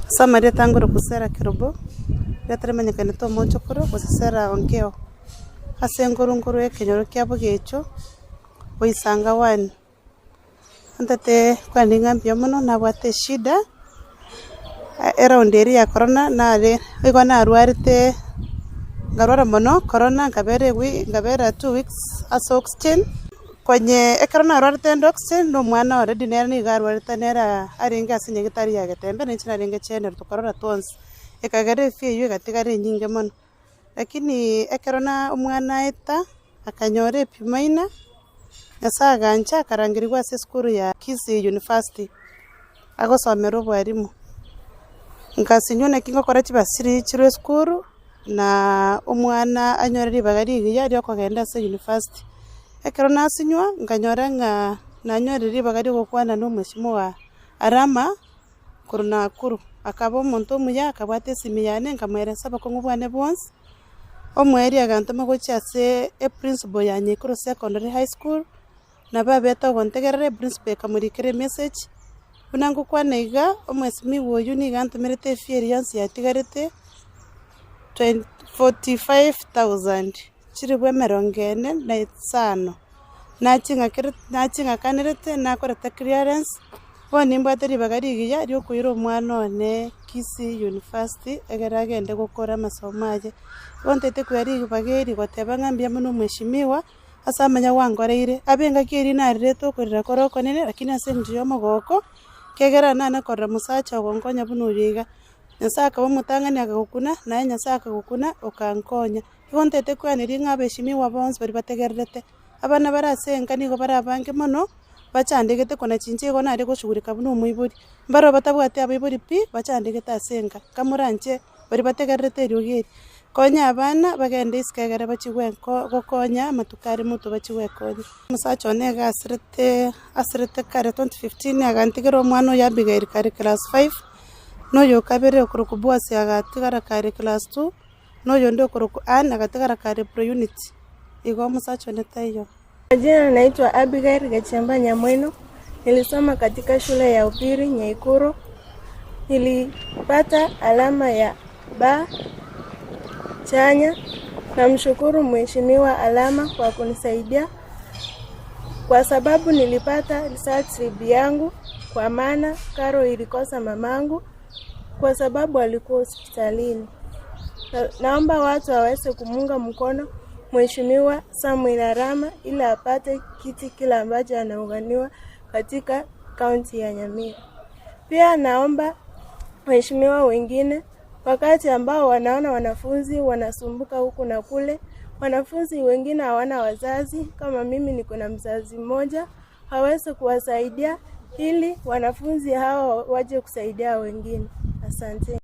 Ase amarieta ngoroku Sarah Kerubo, rieta rimanyekanete omochokoro gose Sarah Onkeo, ase enkorunkuru y'ekenyoro kia Bogecho, Boisanga one. Ntete kwarenge ng'a mbuya mono nabwate eshida, eround eria ya corona nare nigo narwarete, nkarwara mono corona nkabera ewiki nkabera 2 weeks ase oxygen. Konye ekero narwarete inde oxygen, na omwana already nere nigo arwarete nere arenge ase nyagetari ya Getembe, na inche narenge general tokarwara twensi, ekagera efee eywo egatigara enyinge mono. Lakini ekero na omwana aeta, akanyora epimaina, Nyasaye agancha akarangerigwa ase esukuru ya Kisii University, agosomera obwalimu. Nkasinywa naki ngokora chibasiri chirwe esukuru, na omwana anyore ribaga rigiya riokogenda ase university. Ekero nasinywa, nkanyora ng'a nanyorire ribaga riogokwana na omweshimiwa Arama korwa Nakuru. Akaba omonto omuya, akabwata esimi yane, nkamoeresa obokong'u bwane bwonsi, omoerio agantoma gochia ase eprinciple ya Nyaikuru Secondary High School, Nabo abete ogontegerera, eprinciple ekamorikera emessage, buna ngokwana iga, omwesimigwa oyio nigo antomerete efee eria yonsi yatigarete, 45,000, chilifu emerongo ene na isano. Naching'akere naching'akanerete, nakorete clearance, bono nimbwate ribaga rigiya ria okoira omwana one Kisii University, egere agende gokora amasomo aye. Bono ntaete koira ribaga eri goteba ng'a mbuya mono omweshimiwa. Ase amanya gwankoreire, abe engaki eria narerete okorera kore okonene, lakini ase engencho y'omogoko, ekiagera nane korora mosacha ogonkonya buna oyo iga. Nyasae akaba omotang'ani akagokuna, naye Nyasae akagokuna okankonya. Igo ntaete koeneria ng'a abeshimiwa bonsi baria bategererete, abana bare ase enka nigo bare abange mono, bachandegete kona chinche igo nare goshughulika buna omoibori. Mbaroo batabwati abaibori pi, bachandegete ase enka, kamoranche. Baria bategererete eriogi eri, konya abana bagende isiko egere bachie gokonya amatuko are motwe bachie gwekonya. Omosacha one iga asirete asirete kare 2015 agantigera omwana oyo Abigail kare class five, na oyo okabere okorokwa Boaz agatigara kare class two, na oyonde okorokwa Ann agatigara kare pre unit. Igo omosacha one taiyo. Majina naitwa Abigail Gachemba Nyamweno, nilisoma katika shule ya upili Nyaikuru, nilipata alama ya B chanya. Namshukuru Mheshimiwa Alama kwa kunisaidia kwa sababu nilipata result slip yangu kwa maana karo ilikosa mamangu kwa sababu alikuwa hospitalini. Na, naomba watu waweze kumuunga mkono Mheshimiwa Samuel Arama ili apate kiti kile ambacho anaunganiwa katika kaunti ya Nyamira. Pia naomba waheshimiwa wengine wakati ambao wanaona wanafunzi wanasumbuka huku na kule, wanafunzi wengine hawana wazazi, kama mimi niko na mzazi mmoja, waweze kuwasaidia ili wanafunzi hawa waje kusaidia wengine. Asante.